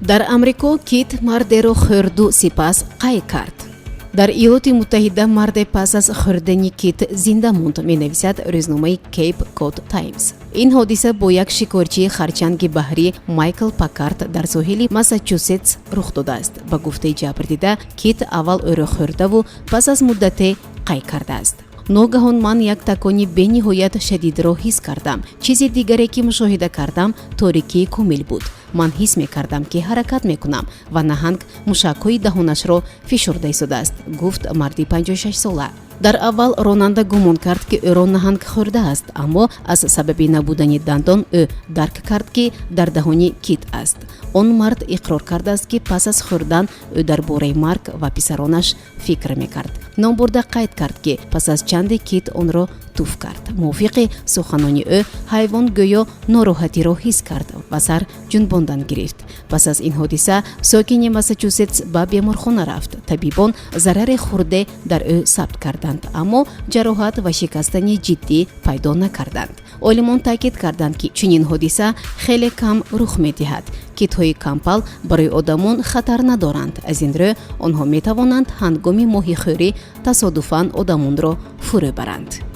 Дар Амрико кит мардеро хӯрду сипас қай кард. Дар Иёлоти Муттаҳида марде пас аз хӯрдани кит зинда монд, менависад рӯзномаи Кейп Код Таймс. Ин ҳодиса бо як шикорчии харчанги баҳрӣ Майкл Пакарт дар соҳили Массачусетс рух додааст. Ба гуфтаи ҷабрдида, кит аввал ӯро хӯрдаву пас аз муддате қай кардааст. «Ногаҳон ман як такони бениҳоят шадидро ҳис кардам. Чизи дигаре, ки мушоҳида кардам, торикии комил буд. Ман ҳис мекардам, ки ҳаракат мекунам ва наҳанг мушакҳои даҳонашро фишурда истодааст», гуфт марди 56-сола. Дар аввал ронанда гумон кард, ки ӯро наҳанг хӯрдааст, аммо аз сабаби набудани дандон ӯ дарк кард, ки дар даҳони кит аст. Он мард иқрор кардааст, ки пас аз хӯрдан ӯ дар бораи марг ва писаронаш фикр мекард. Номбурда қайд кард, ки пас аз чанде кит онро туф кард. Мувофиқи суханони ӯ, ҳайвон гӯё нороҳатиро ҳис кард ва сар ҷунбондан гирифт. Пас аз ин ҳодиса сокини Массачусетс ба беморхона рафт. Табибон зарари хурде дар ӯ сабт карданд, аммо ҷароҳат ва шикастани ҷиддӣ пайдо накарданд. Олимон таъкид карданд, ки чунин ҳодиса хеле кам рух медиҳад. Китҳои кампал барои одамон хатар надоранд, аз ин рӯ онҳо метавонанд ҳангоми моҳихӯрӣ тасодуфан одамонро фурӯ баранд.